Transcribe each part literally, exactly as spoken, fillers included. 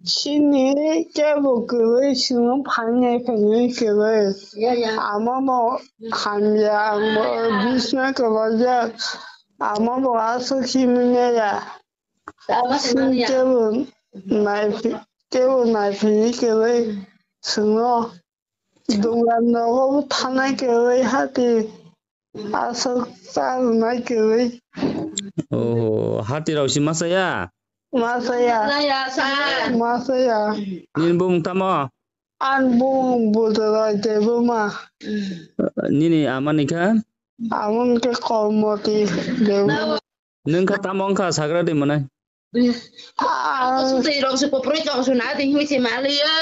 Chini kebo kwrwi, chwngno phainai phainai kwrwi. Amo bo hamya, ang bo bisna kwlajak. Amo bo aswk himwi maya. Chini kebo nai phi-, kebo nai phainai kwrwi. Chwngno dogan nogo thanai kwrwi hati. Aswk cha rwnai kwrwi. Oho, hati rok si masa ya? Masa ya. Masa ya, sir. Masa ya. Nini bumung tamo? Ang bumung Budalai Debuma. Nini ama ni kha? Amoni khe Kormoti Debuma. Nwng kha tamo wngkha sagra di mwnai? Ang, tei rok se koproi tong su na di himi se mali yo.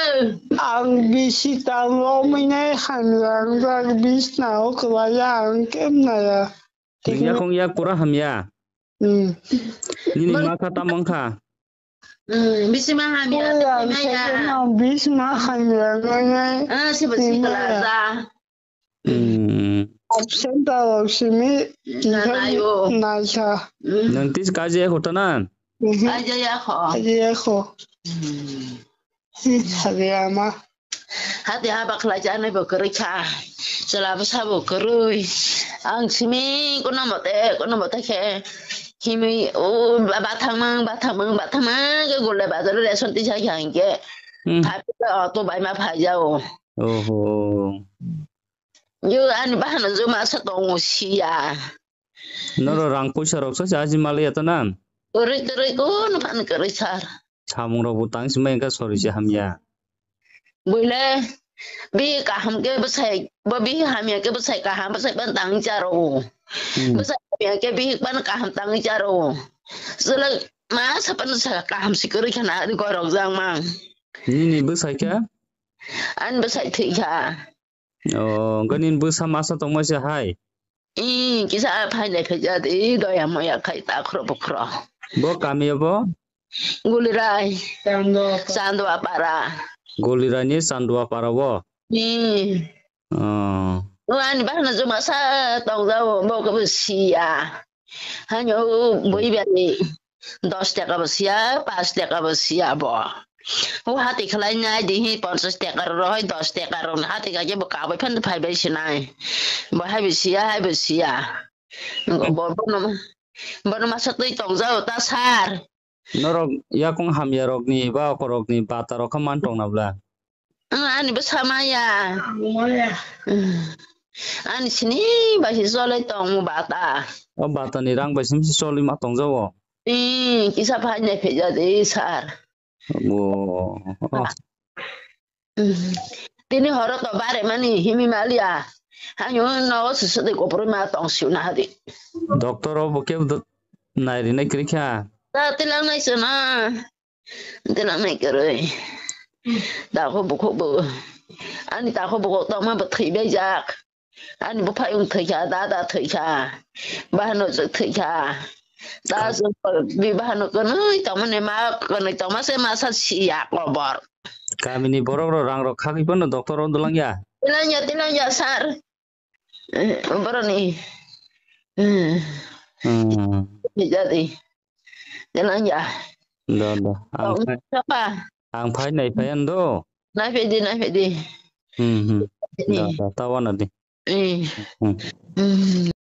Ang bisi tang romwi nai hamya ang jak bisna o kwlai ya ang kem naya. Nwng yakung yak pura hamya. Hmm. Nini ma kha tamo wngkha? Hmm, bisi ma hamya, tei ma ya. Bisma hamya nai nai. Ah, se ba si kala ja. Hmm. Absent rok simi naikha. Nwng tis kaji ekho tana? Kaji ekho. Kaji ekho. Sabi ama. Hati ha bakla janai bo kwrwi kha. Chwla bwsa bo kwrwi. Ang simi kono mote, kono mote khe. Himi o ba-, bathangmang, bathangmang, bathangmang ke gule bazar ration tisa khe hangke. Hmm. Thapi auto bai ma phai jao. Oho. Yo ani bahano joma sa tongo siya. Noro rang puisa rok sa aji mali ya tana? Kwrwi kwrwi kono phan kwrwi sir. Samung rok bo tang simai ka sori se hamya. Buile bi kaham ke bwsai bo bi hamya ke bwsai kaham bwsai ban tang charo. Hmm. Bwsai hamya ke bi ban kaham tang charo. Sele ma sapan sa kaham si kwrwi khana ni gorok jang mang. Nini bwsai khe? An bwsai thwi kha. O, gani bwsa masa tongma se hai. I, kisa phainai phaijak di, doya moya khai ta khro bukhro. Bo kami bo? Gulirai. Chandwa. Chandwa para. Gulirai ni Chandwa para bo? I. O. O, ani bahna juma sa tong jao, bo ko siya. Hanyo bui bani dos taka bo siya, pas taka bo siya bo. O hati khlai nai di hi ponchas taka ro rohoi dos taka ro hati kha ke bo kabai phan phai bai sinai. Bo hai bo siya, hai bo siya. Bo, bo, bono, bono masa twi tong jao ta sir. Norok yakung hamya rokni ba okorokni bata rok kha man tong na bla? Ang ani bwsa maya. Maya. Ani sini bai se cholai tong bata. O bata ni rang bai sim si cholai ma tong jao. I kisa phai nai pheja de sir. O. Tini horo to bare mani himi malia. Hanyo no susu de kopro ma tong siu na hadi. Doctor o bo ke nai ri nai kri kha. Ta tilang nai se na. Dina mai kwrwi. Takhu bukhuk bo. Ani takhu bukhuk tongma bo thwi bai jak. Ani buphai wng thwi kha, dada thwi kha. Bahano chwk thwi kha. Da chwk bi bahano kwnwi tongmani ma kwnwi tongma se masa siya kobor. Kamini borok rok rang rok khagwi phano doctor o dwlang ya. Tilangya, tilangya sir. Eh, boroni. Eh. Hmm. Jadi. Jalan ya. Do, do. Ang phai, ang phai nai phai ando. Nai phai di, nai phai di. Hmm, hmm. Ini. Do, do. Tawana di. Eh. Hmm. Hmm.